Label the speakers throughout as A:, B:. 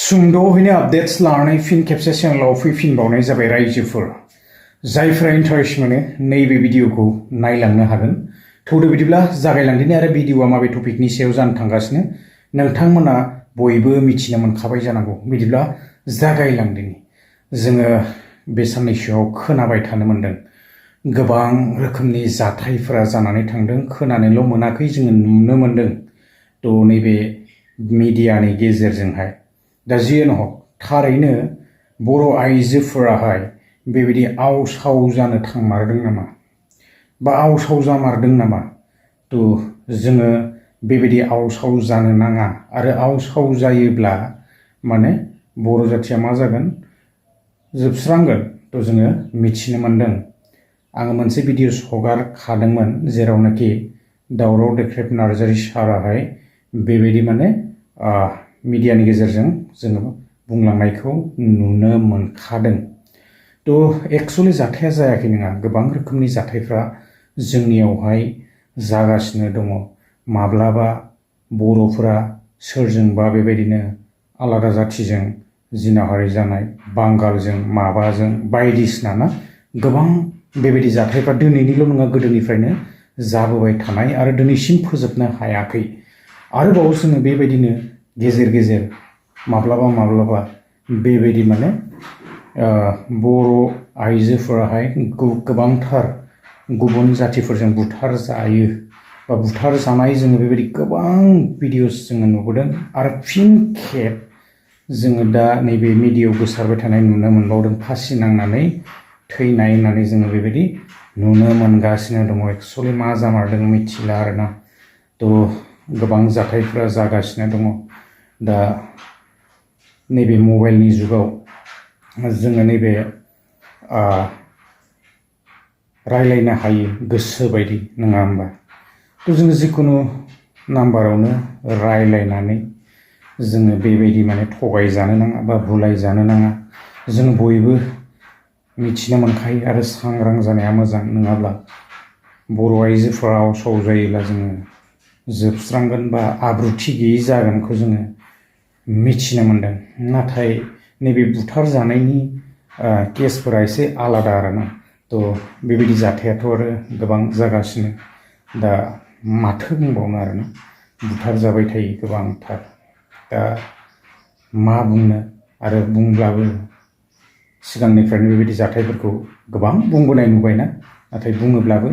A: सुंद'हैनो updates लानानै फिन खेबसे चेनेलाव फैफिनबावनाय जाबाय रायजोफोर जायफ्रा इन्टारेस्ट मोनो नैबे भिडिअखौ नायलांनो हागोन थौदो बिदिब्ला जागायलांदिनि आरो भिडिअआ माबे टपिकनि सायाव जानो थांगासिनो नोंथांमोना बयबो मिथिनो मोनखाबाय जानांगौ बिदिब्ला जागायलांदिनि जोङो बे साननैसोआव खोनाबाय थानो मोनदों गोबां रोखोमनि जाथायफोरा जानानै थांदों खोनानोल' मोनाखै जोङो नुनो मोनदों थ' नैबे मिडियानि गेजेरजोंहाय दा जियानो हक थारैनो बर' आइजोफोराहाय बेबायदि आव-साव जानो थांमारदों नामा बा आव-साव जामारदों नामा थ' जोङो बेबायदि आव-साव जानो नाङा आरो आव-साव जायोब्ला माने बर' जाथिया मा जागोन जोबस्रांगोन थ' जोङो मिथिनो मोनदों आङो मोनसे भिडिअ हगारखादोंमोन जेरावनाखि दावराव देख्रेब नार्जारि साराहाय बेबायदि माने मिडियानि गेजेरजों जोङो बुंलांनायखौ नुनो मोनखादों थ' एक्चुअलि जाथाया जायाखै नङा गोबां रोखोमनि जाथायफ्रा जोंनियावहाय जागासिनो दङ माब्लाबा बर'फोरा सोरजोंबा बेबायदिनो आलादा जाथिजों जिनाहारि जानाय बांगालजों माबाजों बायदिसिना ना गोबां बेबायदि जाथायफ्रा दिनैनिल' नङा गोदोनिफ्रायनो जाबोबाय थानाय आरो दिनैसिम फोजोबनो हायाखै आरोबाव जोङो बेबायदिनो गेजेर गेजेर माब्लाबा बेबायदि माने बर' आइजोफोराहाय गोबांथार गुबुन जातिफोरजों बुथार जायो बा बुथार जानाय जोङो बेबायदि गोबां भिडिअस जोङो नुबोदों आरो फिन खेब जोङो दा नैबे मिडियायाव गोसारबाय थानाय नुनो मोनबावदों फासि नांनानै थैनाय होननानै जोङो बेबायदि नुनो मोनगासिनो दङ एक्चुअलि मा जामारदों मिथिला आरोना थ' गोबां जाथायफोरा जागासिनो दङ दा नैबे मबाइलनि जुगाव जोङो नैबे रायलायनो हायो गोसो बायदि नङा होमबा थ' जोङो जिखुनु नाम्बारावनो रायलायनानै जोङो बेबायदि माने थगायजानो नाङा बा बुलायजानो नाङा जों बयबो मिथिनो मोनखायो आरो सांग्रां जानाया मोजां नङाब्ला बर' आइजोफोरा आव-साव जायोब्ला जोङो जोबस्रांगोन बा आब्रुथि गैयै जागोनखौ जोङो मिथिनो मोनदों नाथाय नैबे बुथार जानायनि केसफोरा एसे आलादा आरोना थ' बेबायदि जाथायाथ' आरो गोबां जागासिनो दा माथो बुंबावनो आरोना बुथार जाबाय थायो गोबांथार दा मा बुंनो आरो बुंब्लाबो सिगांनिफ्रायनो बेबायदि जाथायफोरखौ गोबां बुंबोनाय नुबायना नाथाय बुङोब्लाबो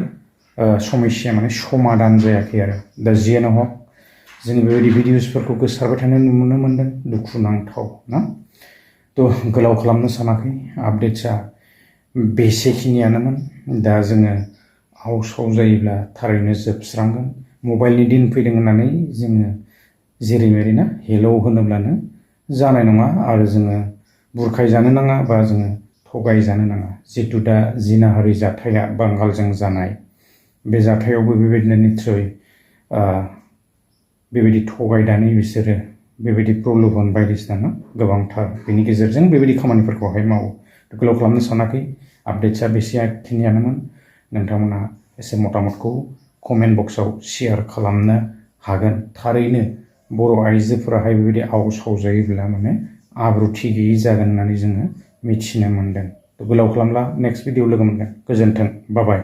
A: समस्या माने समाधान जायाखै आरो दा जियानो हक जोङो बेबायदि भिडिअसफोरखौ गोसारबाय थानाय नुनो मोनदों दुखुनांथाव ना थ' गोलाव खालामनो सानाखै आपडेट्सआ बेसेखिनियानोमोन दा जोङो आव-साव जायोब्ला थारैनो जोबस्रांगोन मबाइलनि दिन फैदों होननानै जोङो जेरै मेरै ना हेलौ होनोब्लानो जानाय नङा आरो जोङो बुरखायजानो नाङा बा जोङो थगायजानो नाङा जितु दा जिनाहारि जाथाया बांगालजों जानाय बे जाथायावबो बेबायदिनो निस्सय बेबायदि थगायनानै बिसोरो बेबायदि प्रल'भन बायदिसिना ना गोबांथार बेनि गेजेरजों बेबायदि खामानिफोरखौहाय मावो गोलाव खालामनो सानाखै आपडेट्सआ बेसेखिनियानोमोन नोंथांमोना एसे मतामतखौ कमेन्ट बक्सआव शेयार खालामनो हागोन थारैनो बर' आइजोफोराहाय बेबायदि आव-साव जायोब्ला माने आब्रुथि गैयै जागोन होननानै जोङो मिथिनो मोनदों गोलाव खालामला नेक्स्ट भिडिअ लोगो मोनगोन गोजोन्थों बाय